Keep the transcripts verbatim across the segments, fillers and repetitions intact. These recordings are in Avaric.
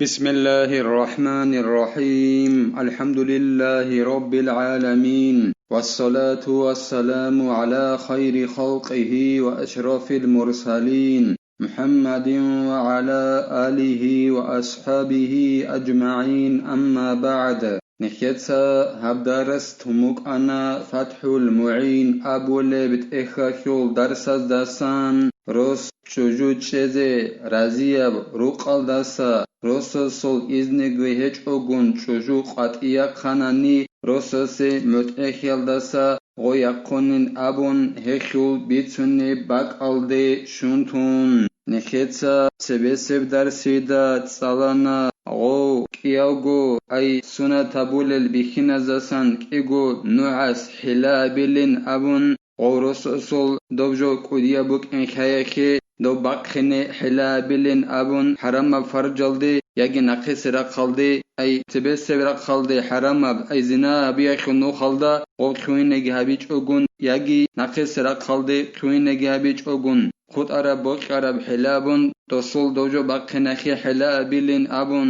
بسم الله الرحمن الرحيم. الحمد لله رب العالمين. والصلاة والسلام على خير خلقه وأشرف المرسلين محمد وعلى آله وأصحابه أجمعين. أما بعد. Нехеца гьаб дарс тумукъана ФатхӀул МугӀин абулеб тӀехьалъул дарсаздасан, рос чӀужу чӀезе разияб рукъалдаса, росасул изниги гьечӀогун чӀужу къватӀияхъанани, росасе мутӀигӀлъиялдаса гъой яхъунин абун гьелъул бицунеб бакӀалде щун тун. Нехеца цебесеб дарсида цӀалана гъов кӀиявго, ай сунат гьабулел бихьиназдасан кӀиго нугӀас хӀила абилин абун, гъов росасул доб жо кӀудияб букӀин хьаялъе, доб бахъине хӀила абилин абун хӀарамаб фаржалде яги нахъисеб рахъалде, ай цебесеб рахъалде хӀарамаб, ай зина гьабиялъул нухалда гъов хьуйинеги гьабичӀогун, яги нахъисеб рахъалде хьуйинеги гьабичӀогун, хутӀараб-бокьараб хӀила абун, досул доб жо бахъинахъе хӀила абилин абун,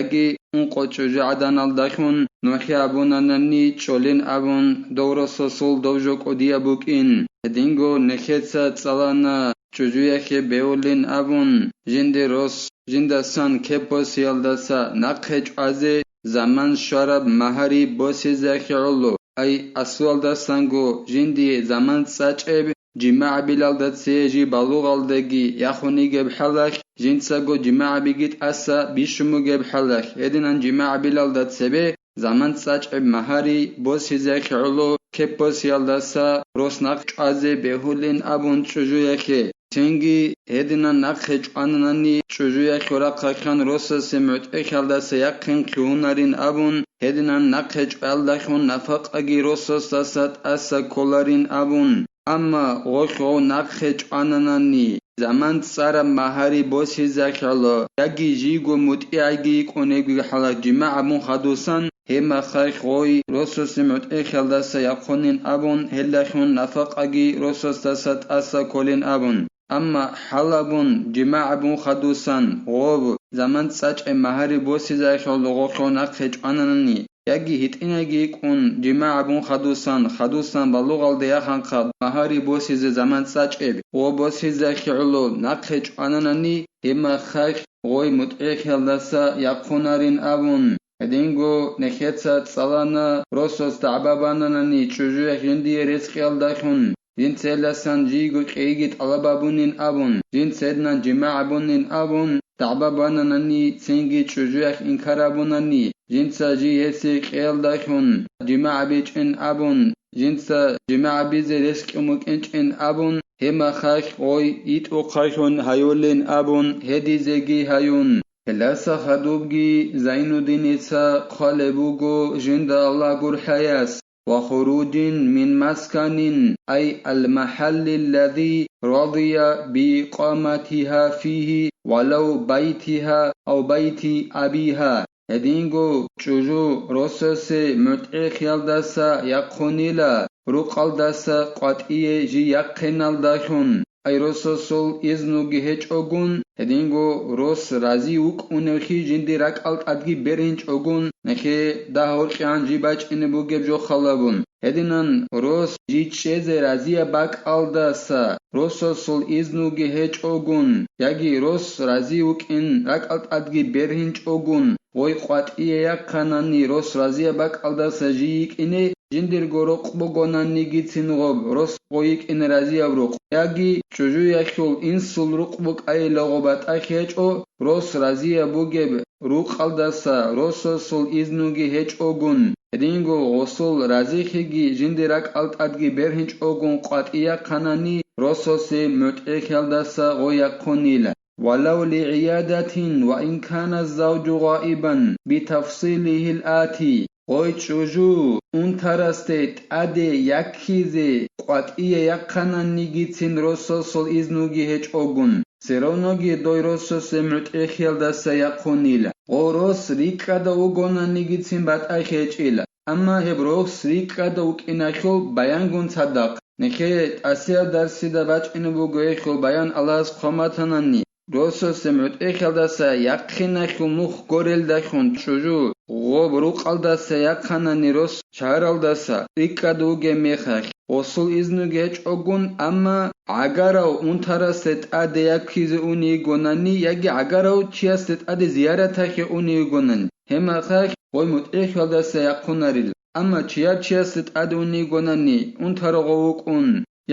яги ункъо чӀужугӀаданалдалъун нухӀи абунанани чӀолин абун, дов росасул доб жо кӀудияб букӀин. Гьединго нехеца цӀалана чӀужуялъе бегьулин абун, жинде рос жиндасан кеп босиялдаса нахъе чӀвазе заман щвараб магьари босизехье гӀоло, ай аслуялдасанго жиндие заман цӀачӀеб жимагӀ билалда цее жий балугъалдеги яхун йигеб хӀалалъ, жинцаго жимагӀ биги тӀаса бищун бугеб хӀалалъ, гьединан жимагӀ билалда цебе заман цӀачӀеб магьари босизехье гӀоло кеп босиялдаса рос нахъ чӀвазе бегьулин абун чӀужуялъе. Цинги гьединан нахъе чӀвананани чӀужуялъул рахъалъан росасе мутӀигӀлъиялдаса яхъин хьугьунарин абун, гьединан нахъе чӀваялдалъун нафакъаги росасдаса тӀаса кколарин абун. Амма гъолъ гъов нахъе чӀвананани, заман цӀараб магьари босизехье гӀоло, яги жийго мутӀигӀги йикӀун йигеб хӀалалъ жимагӀ абун хадусан, гьеб мехалъ гъой росасе мутӀигӀлъиялдаса яхъунин абун, гьелдалъун нафакъаги росасдаса тӀаса кколин абун. Амма хӀал абун, жимагӀ абун хадусан, гъоб, заман цӀачӀеб магьари босизехье гӀоло гъолъ нахъе чӀвананани, яги гьитӀинайги йикӀун, жимагӀ абун хадусан, хадусан балугъалде яханхъа магьари босизе заман цӀачӀеб, гъоб босизехье гӀоло нахъе чӀвананани, гьеб мехалъ гъой мутӀигӀлъиялдаса яхъунарин абун. Гьединго нехеца цӀалана росас дагӀба бананани чӀужуялъ жиндие рес кьеялдалъун, жинца гьелдасан жийго кӀийги тӀалаб гьабунин абун, жинца гьединан жимагӀ гьабунин абун, дагӀба бананани цинги чӀужуялъ инкар гьабунани, жинца жий гьесие кьеялдалъун жимагӀ гьабичӀин абун, жинца жимагӀ гьабизе рес кьун букӀинчӀин абун, гьеб мехалъ гъой йитӀухъалъун гьаюлин абун, гьедизеги гьаюн. Гьелдаса хадубги Зайнуддиница хъвалеб буго жинда Аллагь гурхӀаяс: «وخروج من مسكن، أي المحل الذي رضي بإقامتها فيه، ولو بيتها أو بيت أبيها». Гьединго чӀужу росасе мутӀигӀлъиялдаса яхъунила, рукъалдаса къватӀие жий яхъиналдалъун. Ай росасул изнуги гьечӀогун, гьединго рос рази вукӀуневлъи жиндир ракӀал тӀадги бергьинчӀогун, нехее дагь-гьоркьегӀан жий бачӀине бугеб жо халабун. Гьединан рос жий чӀезе разияб бакӀалдаса, росасул изнуги гьечӀогун, яги рос рази вукӀин ракӀал тӀадги бергьинчӀогун, гъой къватӀие яхъанани рос разияб бакӀалдаса жий йикӀине, жиндирго рукъ бугонанигицин гъоб рос гъой йикӀине разияб рукъ, яги чӀужуялъул инсул рукъ букӀайила гъоб батӀа гьечӀо, рос разияб бугеб рукъалдаса росасул изнуги гьечӀогун, гьединго гъосул разихъиги жиндир ракӀал тӀадги бергьинчӀогун къватӀияхъанани, росасе мутӀигӀлъиялдаса гъой яхъунила. ولو لعيادة وإن كان الزوج غائبا بتفصيله الآتي. Гъой чӀужу унтарасде тӀаде яккизе къватӀие яхъананигицин росасул изнуги гьечӀогун, все равноги дой росасе мутӀигӀлъиялдаса яхъунила. Гъов рос рикӀкӀада вугонанигицин батӀа гьечӀила. Амма гьеб рос рикӀкӀада вукӀиналъул баянгун цадахъ. Нехее тӀасияб дарсида бачӀине буго гьелъул баян Аллагьас хъван батанани. росасе мутӀигӀлъиялдаса яхъинахьул нух горелдалъун чӀужу гъоб рукъалдаса яхъанани рос чагӀаралдаса рикӀкӀад вугеб мехалъ, гъосул изнуги гьечӀогун, амма гӀагарав унтарасде тӀаде яккизе уней йигонани яги гӀагарав чиясде тӀаде зияратахье уней йигонани, гьебмехалъ гъой мутӀигӀлъиялдаса яхъунарила. Амма чияр чиясде тӀаде уней йигонани, унтарав гъов вукӀун,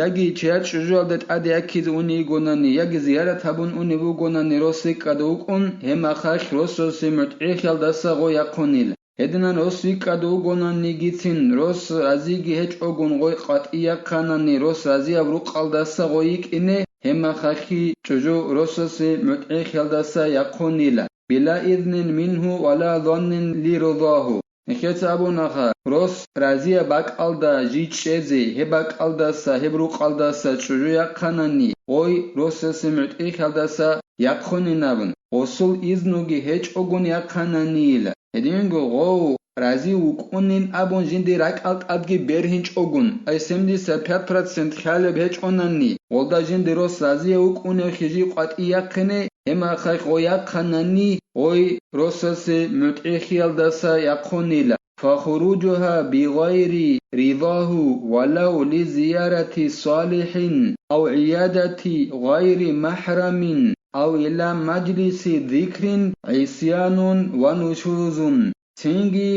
яги чияр чӀужуялда тӀаде яккизе уней йигонани, яги зиярат гьабун унеб бугонани рос рикӀкӀад вукӀун, гьебмехалъ росасе мутӀигӀлъиялдаса гъой яхъунила. Гьединан рос рикӀкӀад вугонанигицин рос разиги гьечӀогун гъой къватӀий яхъанани рос разияб рукъалдаса гъой йикӀине, гьебмехалъги чӀужу росасе мутӀигӀлъиялдаса яхъунила, била изнин мингьу ва ла заннин ли ризагьу. Нижеца абунаха, рос разияб бакӀалда жий чӀезе, гьеб бакӀалдаса, гьеб рукъалдаса чӀужу яхъанани, гъой росасе мутӀигӀлъиялдаса яхъунин абун, гъосул изнуги гьечӀогун яхъананийила. Гьединго гъов рази вукӀунин абун жинде ракӀал тӀадги бергьинчӀогун, ай семьдесят пять процент хъалеб гьечӀонани, гъолда жинде рос разие вукӀунев хижи къватӀий яхъине, гьебмехалъ гъой яхъанани, гъой росасе мутӀигӀлъиялдаса яхъунила. فخروجها بغير رضاه ولو لزيارة صالح أو عيادة غير محرم أو إلى مجلس ذكر عصيان ونشوز. Цинги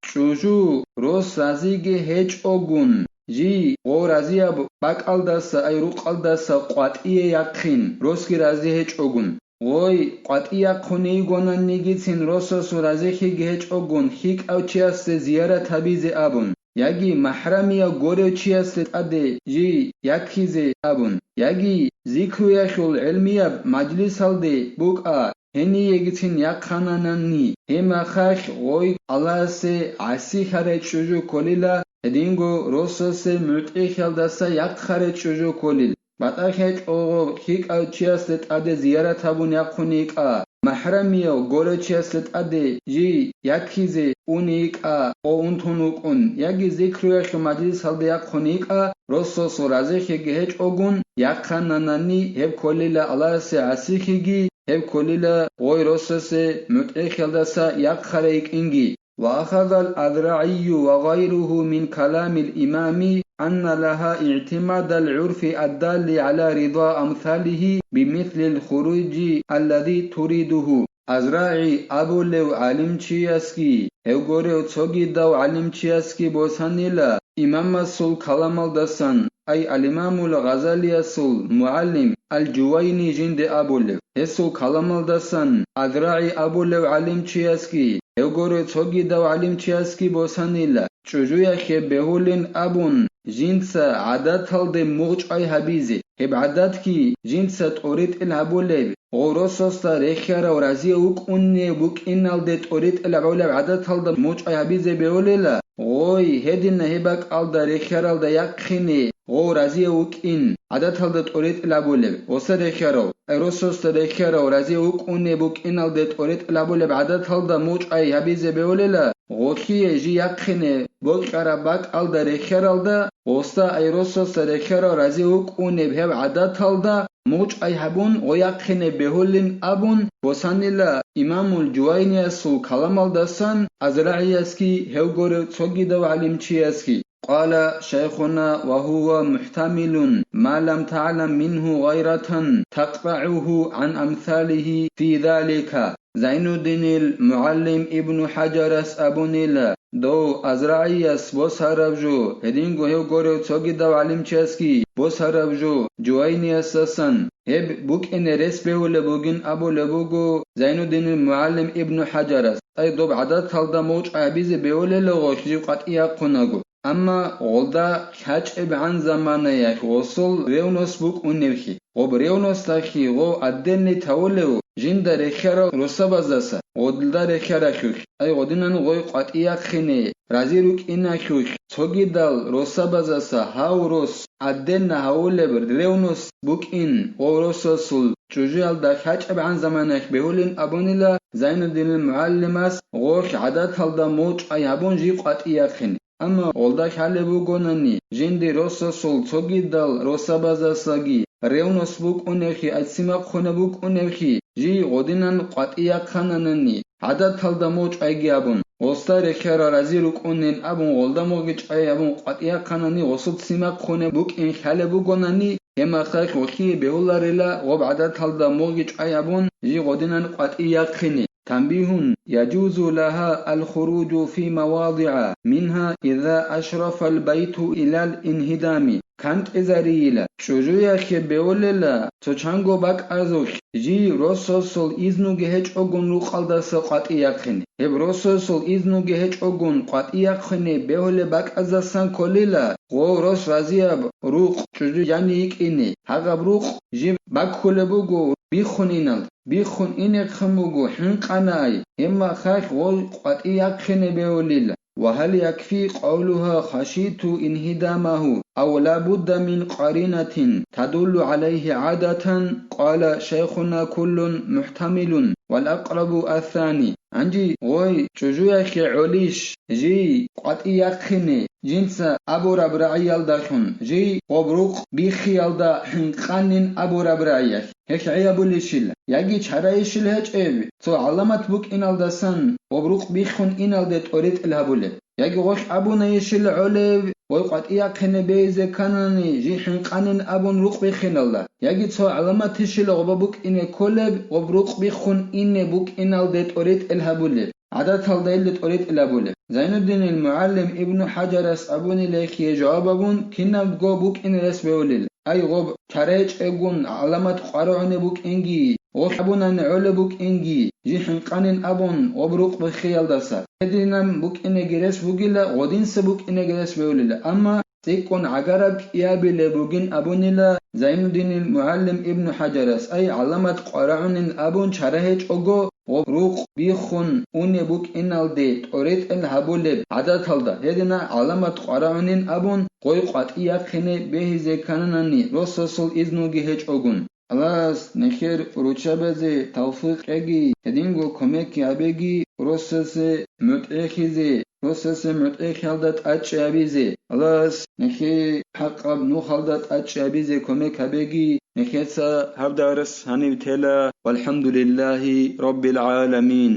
чӀужу рос разиги гьечӀогун, жий гъов разияб бакӀалдаса, ай рукъалдаса къватӀие яхъин, росги рази гьечӀогун. Гъой къватӀий яхъуней йигонанигицин росасул разихъеги гьечӀогун хьикӀав чиясде зиярат гьабизе абун, яги махӀрамияв горев чиясде тӀаде жий яккизе абун, яги зикруялъул гӀелмияб мажлисалде букӀа, гьениегицин яхъананани, гьебмехалъ гъой Аллагьасе гӀасилъарай чӀужу кколила, гьединго росасе мутӀигӀлъиялдаса яхъарай чӀужу кколил. БатӀа гьечӀого хьикӀав чиясде тӀаде зиярат гьабун яхъун йикӀа, махӀрамияв горев чиясде тӀаде жий яккизе ун йикӀа, гъов унтун вукӀун, яги зикруялъул мажлисалде яхъун йикӀа, росасул разихъеги гьечӀогун, яхъананани гьеб кколила Аллагьасе гӀасихъеги, гьеб кколила гъой росасе мутӀигӀлъиялдаса яхъарай йикӀинги. وأخذ الأذرعي وغيره من كلام الإمام أن لها اعتماد العرف الدال على رضا أمثاله بمثل الخروج الذي تريده. АзрагӀи абулев гӀалимчиясги, гьев гурев цогидав гӀалимчиясги босанила, имамасул каламалдасан, ай ал-Имамул Гъазалиясул мугӀалим ал-Жувайни жинде абулев. Гьесул каламалдасан АзрагӀи абулев гӀалимчиясги, гьев гурев цогидав гӀалимчиясги босанила, чӀужуялъе бегьулин абун, жинца гӀадаталде мугъчӀвай гьабизе, гьеб гӀадатги жинца тӀоритӀел гьабулеб, гъов росасда рехьарав разие вукӀунеб букӀиналде тӀоритӀел гьабулеб гӀадаталда мугъчӀвай гьабизе бегьулила, гъой гьедина гьеб бакӀалда рехьаралда яхъине гъов разие вукӀин, гӀадаталда тӀоритӀел гьабулеб, гъоса рехьарав, ай росасда рехьарав разие вукӀунеб букӀиналде тӀоритӀел гьабулеб гӀадаталда мугъчӀвай гьабизе бегьулила, гъолъие жий яхъине бокьараб бакӀалда рехьаралда, гъосда ай росасда рехьарав разие вукӀунеб гьеб гӀадаталда мугъчӀвай гьабун гъой яхъине бегьулин абун босанила имамул Жувайниясул каламалдасан АзрагӀиясги гьев гурев цогидав гӀалимчиясги. قال شيخنا وهو محتمل ما لم تعلم منه غيرة تقطعه عن أمثاله في ذلك. Зайнуддинил мугӀаллим Ибну ХӀаджарас абунила, дов АзрагӀияс босараб жо, гьединго гьев гурев цогидав гӀалимчиясги босараб жо, Жувайниясдасан гьеб букӀине рес бегьулеб бугин абулеб буго Зайнуддинил мугӀаллим Ибну ХӀаджарас, ай доб гӀадаталда мугъчӀвай гьабизе бегьулелъул гъолъ жив къватӀий яхъунаго. Амма гъолда лъачӀебгӀан заманаялъ гъосул ревность букӀуневлъи, гъоб ревностьдалъи гъов отдельный тавулев жинда рехьарал росабаздаса, гъодилда рехьаралъулъ, ай гъодинан гъой къватӀий яхъине рази рукӀиналъулъ, цогидал росабаздаса гьав рос отдельно гьавулеб ревность букӀин, гъов росасул чӀужуялда лъачӀебгӀан заманаялъ бегьулин абунила Зайнуддинил мугӀаллимас гъолъ гӀадаталда мугъчӀвай гьабун жий къватӀий яхъине. Амма гъолда лъалеб бугонани, жинди росасул цогидал росабаздасаги, ревность букӀуневхъи, ай симахъунеб букӀуневхъи, жий гъодинан къватӀи яхъананани, гӀадаталда мугъ чӀвайги абун, гъосда рехера рази рукӀунин абун гъолда мугъги чӀвай абун къватӀи яхъанани, гъосул симахъунеб букӀин хъалеб бугонани, гьемахъа гъохие бегьуларила гъоб гӀадаталда мугъги чӀвай абун жий гъодинан къватӀи яхъине. Танбихун, яжузу лагьа аль-хуруджу фи мавадигӀа, мингьа иза ашрафал байту илал инхидами. КантӀизарийила, чӀужуялъе бевулела цо чанго бакӀазухъ жий росасул изнуги гьечӀогун рукъалдаса къватӀи яхъине. Гьеб росасул изнуги гьечӀогун къватӀи яхъине бегьулеб бакӀаздасан кколила гъов рос разияб рукъ чӀужу жанив йикӀине. Гьагъаб рукъ жиб баккулеб буго биххун инал. Биххун инехъин буго хӀинкъанай, гьеб мехалъ гъой къватӀи яхъине бегьулила. Ва гьал якфи къавлугьа хашиту инхидамагьу, ав ла будда мин къаринатин тадуллу гӀалайгьи гӀадатан, къала шайхуна куллун мухӀтамилун, вал акърабу ассани. Гьанже гъой чӀужуялъе гӀолищ жий къватӀи яхъине, жинца абураб рагӀиялдалъун, жий гъоб рукъ биххиялда хӀинкъанин абураб рагӀиялъ? Гьелъ гӀей абулищила, яги чарайищила гьечӀеб, цо гӀаламат букӀиналдасан гъоб рукъ биххун иналде тӀоритӀел гьабулеб? Яги гъолъ абунайищила гӀолеб, гъой къватӀи яхъине бегьизе кканани, жий хӀинкъанин абун рукъ биххиналда? Яги цо гӀаламатищила гъоба букӀине кколеб, гъоб рукъ биххун ине букӀиналде тӀоритӀел гьабулеб? ГӀадаталда илде тӀоритӀел гьабулеб. Зайнуддинил МугӀаллим Ибну ХӀажарас абунила гьехие жаваб абун, кинабго букӀине рес бегьулел. Ай гъоб чарайчӀегун гӀаламат къварагӀунеб букӀинги, гъолъ абунани гӀолеб букӀинги, жий хӀинкъанин абун гъоб рукъ биххиялдаса. Гьединан букӀинеги рес бугила, гъодинса букӀинеги рес бегьулила, амма цӀикӀкӀун гӀагараб кӀиабилеб бугин абунила Зайнуддинил МугӀаллим Ибну ХӀажарас, ай гӀаламат къварагӀунин абун чара гьечӀого, гъоб рукъ биххун унеб букӀиналде тӀоритӀел гьабулеб гӀадаталда, гьедина гӀаламат къварагӀунин абун гъой къватӀи яхъине бегьизе ккананани росасул изнуги гьечӀогун. Аллагьас нехер руччабазе тавфикъ кьеги, гьединго кумекги гьабеги росасе мутӀигӀлъизе, росасе мутӀигӀлъиялда тӀадчӀи гьабизе. Аллагьас нехер хӀакъаб нухалда тӀадчӀи гьабизе кумек гьабеги, нехеца гьаб дарс гьанив тела. Валхамдулиллагьи раббил гӀаламин.